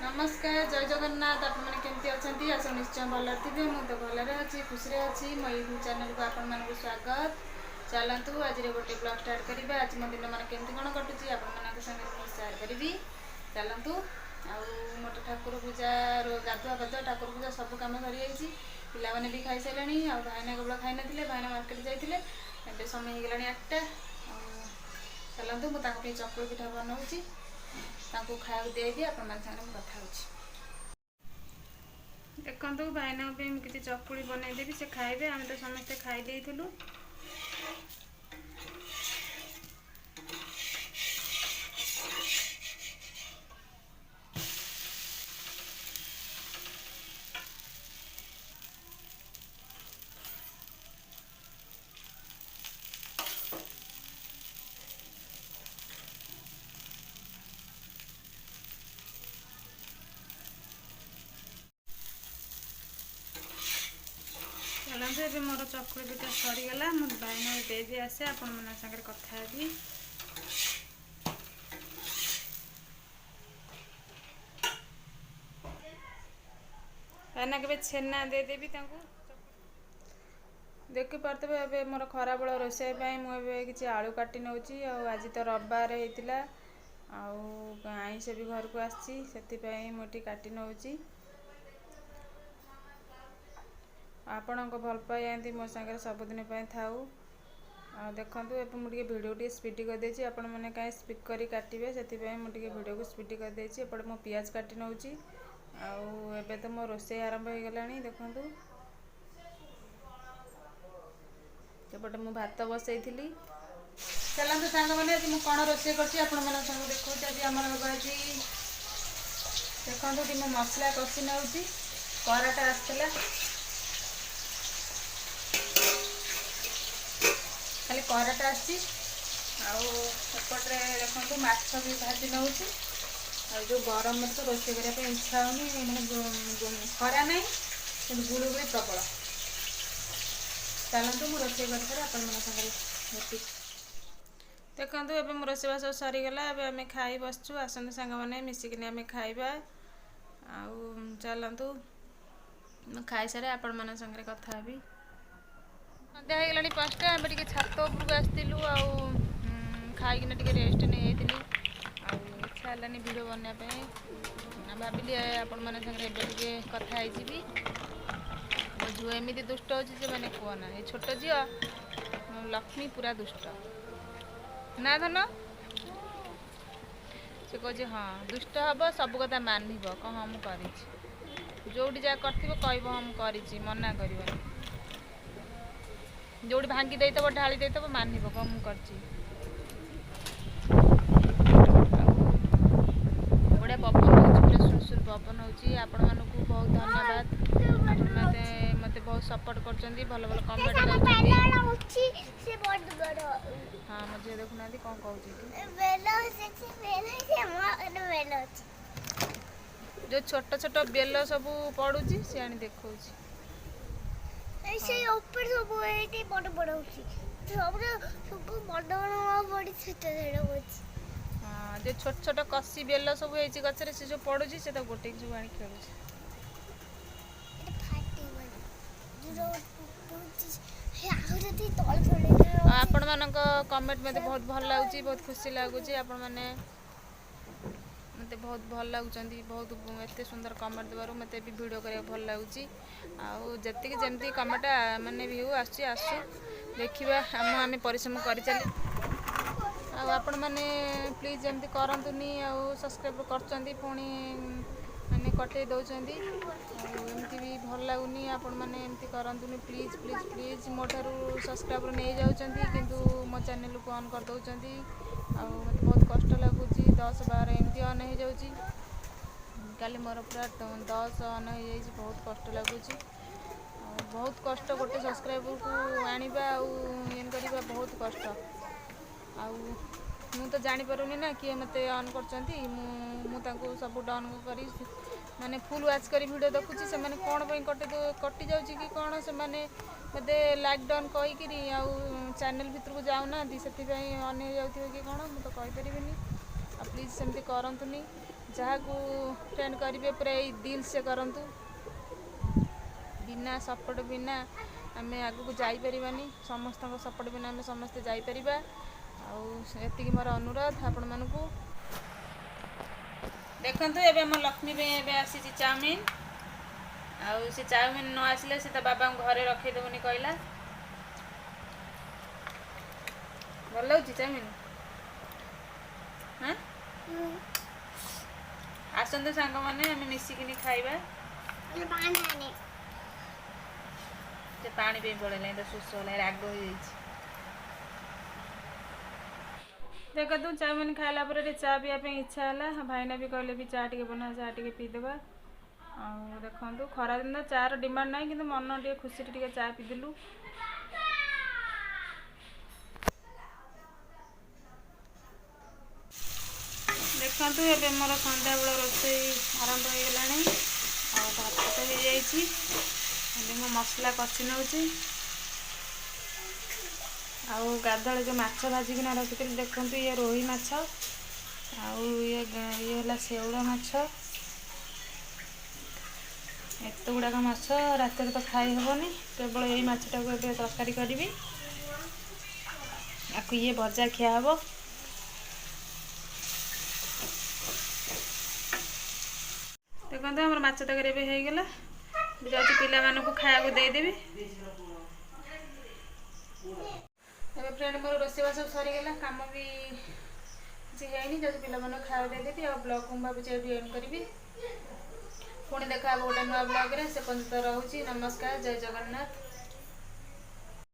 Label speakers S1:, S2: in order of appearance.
S1: ନମସ୍କାର, ଜୟ ଜଗନ୍ନାଥ। ଆପଣମାନେ କେମିତି ଅଛନ୍ତି? ଆଶା ନିଶ୍ଚୟ ଭଲରେ ଥିବେ। ମୁଁ ତ ଭଲରେ ଅଛି, ଖୁସିରେ ଅଛି। ମୋ ୟୁଟ୍ୟୁବ୍ ଚ୍ୟାନେଲକୁ ଆପଣମାନଙ୍କୁ ସ୍ୱାଗତ। ଚାଲନ୍ତୁ, ଆଜିର ଗୋଟେ ବ୍ଲଗ୍ ଷ୍ଟାର୍ଟ କରିବା। ଆଜି ମୋ ଦିନମାନ କେମିତି କ'ଣ କଟୁଛି, ଆପଣମାନଙ୍କ ସାଙ୍ଗରେ ମୁଁ ସେୟାର କରିବି। ଚାଲନ୍ତୁ। ଆଉ ମୋର ଠାକୁର ପୂଜା, ଗାଧୁଆ ପାଧୁଆ, ଠାକୁର ପୂଜା ସବୁ କାମ ସରିଯାଇଛି। ପିଲାମାନେ ବି ଖାଇସାରିଲେଣି। ଆଉ ଭାଇନା କେବଳ ଖାଇନଥିଲେ, ଭାଇନା ମାର୍କେଟ ଯାଇଥିଲେ। ଏବେ ସମୟ ହେଇଗଲାଣି 8ଟା। ଆଉ ଚାଲନ୍ତୁ, ମୁଁ ତାଙ୍କ ପାଇଁ ଚକୁଳି ପିଠା ବନାଉଛି, ତାଙ୍କୁ ଖାଇବାକୁ ଦେଇଦିଏ, ଆପଣମାନଙ୍କ ସାଙ୍ଗରେ ମୁଁ କଥା ହେଉଛି। ଦେଖନ୍ତୁ, ଭାଇନାଙ୍କ ପାଇଁ ମୁଁ କିଛି ଚକୁଳି ବନେଇଦେବି, ସେ ଖାଇବେ। ଆମେ ତ ସମସ୍ତେ ଖାଇ ଦେଇଥିଲୁ। ଚାଲନ୍ତୁ, ଏବେ ମୋର ଚକୁଳି ପିଠା ସରିଗଲା। ମୁଁ ଭାଇନାକୁ ଦେଇଦେଇ ଆସେ, ଆପଣମାନଙ୍କ ସାଙ୍ଗରେ କଥା ହେବି। ଭାଇନା କେବେ ଛେନା ଦେଇଦେବି ତାଙ୍କୁ। ଦେଖିପାରୁଥିବେ, ଏବେ ମୋର ଖରାବେଳ ରୋଷେଇ ପାଇଁ ମୁଁ ଏବେ କିଛି ଆଳୁ କାଟି ନେଉଛି। ଆଉ ଆଜି ତ ରବିବାର ହେଇଥିଲା ଆଉ ଆଇଁଷ ବି ଘରକୁ ଆସିଛି, ସେଥିପାଇଁ ମୁଁ ଏଠି କାଟି ନେଉଛି। ଆପଣଙ୍କ ଭଲ ପାଇବା ଏମିତି ମୋ ସାଙ୍ଗରେ ସବୁଦିନ ପାଇଁ ଥାଉ। ଆଉ ଦେଖନ୍ତୁ, ଏବେ ମୁଁ ଟିକେ ଭିଡ଼ିଓ ଟିକେ ସ୍ପିଡ଼ କରିଦେଇଛି। ଆପଣମାନେ କାହିଁ ସ୍ପିଡ଼ କରି କାଟିବେ, ସେଥିପାଇଁ ମୁଁ ଟିକେ ଭିଡ଼ିଓକୁ ସ୍ପିଡ଼ କରିଦେଇଛି। ଏପଟେ ମୁଁ ପିଆଜ କାଟି ନେଉଛି। ଆଉ ଏବେ ତ ମୋ ରୋଷେଇ ଆରମ୍ଭ ହେଇଗଲାଣି। ଦେଖନ୍ତୁ, ଏପଟେ ମୁଁ ଭାତ ବସେଇଥିଲି। ଚାଲନ୍ତୁ ସାଙ୍ଗମାନେ, ଆଜି ମୁଁ କ'ଣ ରୋଷେଇ କରୁଛି ଆପଣମାନଙ୍କ ସାଙ୍ଗକୁ ଦେଖାଉଛି। ଆଜି ଆମର ହେବ ଆଜି, ଦେଖନ୍ତୁ, ମୁଁ ମସଲା କଷି ନେଉଛି। କରାଟା ଆସିଥିଲା, ଖାଲି କରାଟା ଆସିଛି। ଆଉ ଏପଟରେ ଦେଖନ୍ତୁ, ମାଛ ବି ଭାଜି ନେଉଛି। ଆଉ ଯେଉଁ ଗରମରେ ତ ରୋଷେଇ କରିବା ପାଇଁ ଇଚ୍ଛା ହେଉନି, ମାନେ ଖରା ନାହିଁ କିନ୍ତୁ ଗୁଳୁଗୁଳି ପ୍ରବଳ। ଚାଲନ୍ତୁ, ମୁଁ ରୋଷେଇ କରିସାରି ଆପଣମାନଙ୍କ ସାଙ୍ଗରେ ଭେଟିଛି। ଦେଖନ୍ତୁ, ଏବେ ମୋ ରୋଷେଇବାସ ସରିଗଲା। ଏବେ ଆମେ ଖାଇ ବସିଛୁ। ଆସନ୍ତୁ ସାଙ୍ଗମାନେ, ମିଶିକିନି ଆମେ ଖାଇବା। ଆଉ ଚାଲନ୍ତୁ, ମୁଁ ଖାଇସାରେ ଆପଣମାନଙ୍କ ସାଙ୍ଗରେ କଥା ହେବି। ସନ୍ଧ୍ୟା ହେଇଗଲାଣି 5ଟା। ଆମେ ଟିକେ ଛାତ ଉପରକୁ ଆସିଥିଲୁ ଆଉ ଖାଇକିନା ଟିକେ ରେଷ୍ଟ ନେଇଯାଇଥିଲି। ଆଉ ଇଚ୍ଛା ହେଲାନି ଭିଡ଼ିଓ ବନେଇବା ପାଇଁ। ଭାବିଲି ଆପଣମାନଙ୍କ ସାଙ୍ଗରେ ଏବେ ଟିକେ କଥା ହେଇଯିବି। ମୋ ଝିଅ ଏମିତି ଦୁଷ୍ଟ ହେଉଛି ଯେ ମାନେ କୁହନା। ଏ ଛୋଟ ଝିଅ ଲକ୍ଷ୍ମୀ ପୁରା ଦୁଷ୍ଟ ନା ଧନ? ସେ କହୁଛି ହଁ, ଦୁଷ୍ଟ ହବ, ସବୁ କଥା ମାନିବ, କହ ହଁ ମୁଁ କରିଛି। ଯୋଉଠି ଯାହା କରିଥିବ କହିବ ହଁ ମୁଁ କରିଛି, ମନା କରିବନି। ଯୋଉଠି ଭାଙ୍ଗି ଦେଇଥିବ, ଢାଳି ଦେଇଥିବ, ମାନିବ, କହ ମୁଁ କରିଛି। ଆଉ ବଢ଼ିଆ ପବନ ହେଉଛି, ପୁରା ସୁଲସୁଲ ପବନ ହେଉଛି। ଆପଣମାନଙ୍କୁ ବହୁତ ଧନ୍ୟବାଦ। ଆପଣ ମୋତେ ବହୁତ ସପୋର୍ଟ କରୁଛନ୍ତି, ଭଲ ଭଲ କମେଣ୍ଟ ଦେଉଛନ୍ତି।
S2: ସେ ବଡ଼ ବଡ଼।
S1: ହଁ, ମୋ ଝିଅ ଦେଖୁନାହାନ୍ତି କ'ଣ କହୁଛି ଏଠି।
S2: ବେଲ ଅଛି, ବେଲ ବେଲ ଅଛି।
S1: ଯୋଉ ଛୋଟ ଛୋଟ ବେଲ ସବୁ ପଡୁଛି, ସେ ଆଣି ଦେଖଉଛି।
S2: ସେଇ ଉପରେ ସବୁ ଏଇଠି ବଡ଼ ବଡ଼ ହେଉଛି, ସବୁ ସବୁ ବଡ଼ ବଡ଼ ପଡ଼ି ଛୋଟ ଛୋଟ ହେଉଛି।
S1: ହଁ, ଯୋଉ ଛୋଟ ଛୋଟ କଷି ବେଲ ସବୁ ହେଇଛି ଗଛରେ, ସେ ସବୁ ପଡୁଛି, ସେ ତାକୁ ଗୋଟେଇକି ସବୁ ଆଣି ଖେଳୁଛି।
S2: ଏଟା ଫାଟିବନି ଆଉ ଯଦି ତଳେ ତଳେ।
S1: ଆଉ ଆପଣମାନଙ୍କ କମେଣ୍ଟ ମୋତେ ବହୁତ ଭଲ ଲାଗୁଛି, ବହୁତ ଖୁସି ଲାଗୁଛି। ଆପଣମାନେ ମୋତେ ବହୁତ ଭଲ ଲାଗୁଛନ୍ତି। ବହୁତ ଏତେ ସୁନ୍ଦର କମେଣ୍ଟ ଦେବାରୁ ମୋତେ ବି ଭିଡ଼ିଓ କରିବାକୁ ଭଲ ଲାଗୁଛି। ଆଉ ଯେତିକି ଯେମିତି କମେଣ୍ଟ ମାନେ ଭିଉ ଆସୁଛି ଆସୁ, ଦେଖିବା। ଆମେ ପରିଶ୍ରମ କରିଚାଲି। ଆଉ ଆପଣମାନେ ପ୍ଲିଜ୍ ଏମିତି କରନ୍ତୁନି। ଆଉ ସବସ୍କ୍ରାଇବ୍ କରୁଛନ୍ତି, ପୁଣି ମାନେ କଟେଇ ଦେଉଛନ୍ତି, ଆଉ ଏମିତି ବି ଭଲ ଲାଗୁନି। ଆପଣମାନେ ଏମିତି କରନ୍ତୁନି, ପ୍ଲିଜ୍ ପ୍ଲିଜ୍ ପ୍ଲିଜ୍। ମୋ ଠାରୁ ସବସ୍କ୍ରାଇବର୍ ନେଇଯାଉଛନ୍ତି କିନ୍ତୁ ମୋ ଚ୍ୟାନେଲକୁ ଅନ୍ କରିଦେଉଛନ୍ତି। ଆଉ ମୋତେ ବହୁତ କଷ୍ଟ ଲାଗୁଛି। 10 12 ଏମିତି ଅନ୍ ହେଇଯାଉଛି। କାଲି ମୋର ପୁରା 10 ଅନ୍ ହେଇଯାଇଛି। ବହୁତ କଷ୍ଟ ଲାଗୁଛି। ଆଉ ବହୁତ କଷ୍ଟ ଗୋଟେ ସବସ୍କ୍ରାଇବରକୁ ଆଣିବା ଆଉ ଇଏ କରିବା ବହୁତ କଷ୍ଟ। ଆଉ ମୁଁ ତ ଜାଣିପାରୁନି ନା କିଏ ମୋତେ ଅନ୍ କରୁଛନ୍ତି। ମୁଁ ତାଙ୍କୁ ସବୁ ଡନ୍ କରି ମାନେ ଫୁଲ୍ ୱାଚ୍ କରି ଭିଡ଼ିଓ ଦେଖୁଛି। ସେମାନେ କ'ଣ ପାଇଁ କଟି ଯାଉଛି କି କ'ଣ, ସେମାନେ ମୋତେ ଲାଇକ୍ ଡନ୍ କହିକିରି ଆଉ ଚ୍ୟାନେଲ୍ ଭିତରକୁ ଯାଉନାହାନ୍ତି, ସେଥିପାଇଁ ଅନ୍ ହେଇଯାଉଥିବ କି କ'ଣ, ମୁଁ ତ କହିପାରିବିନି। ଆଉ ପ୍ଲିଜ୍ ସେମିତି କରନ୍ତୁନି। ଯାହାକୁ ଫ୍ରେଣ୍ଡ କରିବେ ପୁରା ଏଇ ଦିଲ୍ ସେ କରନ୍ତୁ। ବିନା ସପୋର୍ଟ ବିନା ଆମେ ଆଗକୁ ଯାଇପାରିବାନି। ସମସ୍ତଙ୍କ ସପୋର୍ଟ ବିନା ଆମେ ସମସ୍ତେ ଯାଇପାରିବା। ଆଉ ଏତିକି ମୋର ଅନୁରୋଧ ଆପଣମାନଙ୍କୁ। ଦେଖନ୍ତୁ, ଏବେ ଆମ ଲକ୍ଷ୍ମୀ ପାଇଁ ଏବେ ଆସିଛି ଚାଉମିନ। ଆଉ ସେ ଚାଉମିନ ନ ଆସିଲେ ସେ ତା ବାବାଙ୍କୁ ଘରେ ରଖେଇଦେବନି କହିଲା। ଭଲ ଲାଗୁଛି ଚାଉମିନ? ହଁ, ଆସନ୍ତୁ ସାଙ୍ଗମାନେ, ଆମେ ମିଶିକିନି ଖାଇବା। ସେ ପାଣି ପାଇଁ ପଳେଇଲାଣି, ତ ଶୋଷ ହେଲା, ରାଗ ହେଇଯାଇଛି। ଦେଖନ୍ତୁ, ଚାଉମିନ ଖାଇଲା ପରେ ଟିକେ ଚା ପିଇବା ପାଇଁ ଇଚ୍ଛା ହେଲା। ଭାଇନା ବି କହିଲେ ବି ଚା ଟିକେ ବନା, ଚା ଟିକେ ପିଇଦେବା। ଆଉ ଦେଖନ୍ତୁ, ଖରାଦିନ ତ ଚାର ଡିମାଣ୍ଡ ନାହିଁ, କିନ୍ତୁ ମନ ଟିକେ ଖୁସିରେ ଟିକେ ଚା ପିଇଦେଲୁ। ଦେଖନ୍ତୁ, ଏବେ ମୋର ସନ୍ଧ୍ୟାବେଳ ରୋଷେଇ ଆରମ୍ଭ ହେଇଗଲାଣି। ଆଉ ଭାତ ତ ହେଇଯାଇଛି, ଏବେ ମୁଁ ମସଲା କଷି ନେଉଛି। ଆଉ ଗାଧୁଆବେଳେ ଯେଉଁ ମାଛ ଭାଜିକିନା ରଖିଥିଲି, ଦେଖନ୍ତୁ, ଇଏ ରୋହି ମାଛ ଆଉ ଇଏ ହେଲା ଶେଉଳ ମାଛ। ଏତେ ଗୁଡ଼ାକ ମାଛ ରାତିରେ ତ ଖାଇ ହେବନି। କେବଳ ଏଇ ମାଛଟାକୁ ଏବେ ତରକାରୀ କରିବି, ଆକୁ ଇଏ ଭଜା ଖିଆ ହେବ। ଦେଖନ୍ତୁ, ଆମର ମାଛ ତରକାରୀ ଏବେ ହେଇଗଲା। ଯାଉଛି ପିଲାମାନଙ୍କୁ ଖାଇବାକୁ ଦେଇଦେବି। ଏବେ ଫ୍ରେଣ୍ଡ, ମୋର ରୋଷେଇବାସ ସବୁ ସରିଗଲା, କାମ ବି କିଛି ହେଇନି। ଯାଉଛି ପିଲାମାନଙ୍କୁ ଖାଇବାକୁ ଦେଇଦେବି ଆଉ ବ୍ଲଗ୍ ମୁଁ ଭାବୁଛି ଏଇଠି ଏଣ୍ଡ କରିବି। ପୁଣି ଦେଖା ହେବ ଗୋଟେ ନୂଆ ବ୍ଲଗ୍ରେ, ସେ ପର୍ଯ୍ୟନ୍ତ ରହୁଛି। ନମସ୍କାର, ଜୟ ଜଗନ୍ନାଥ।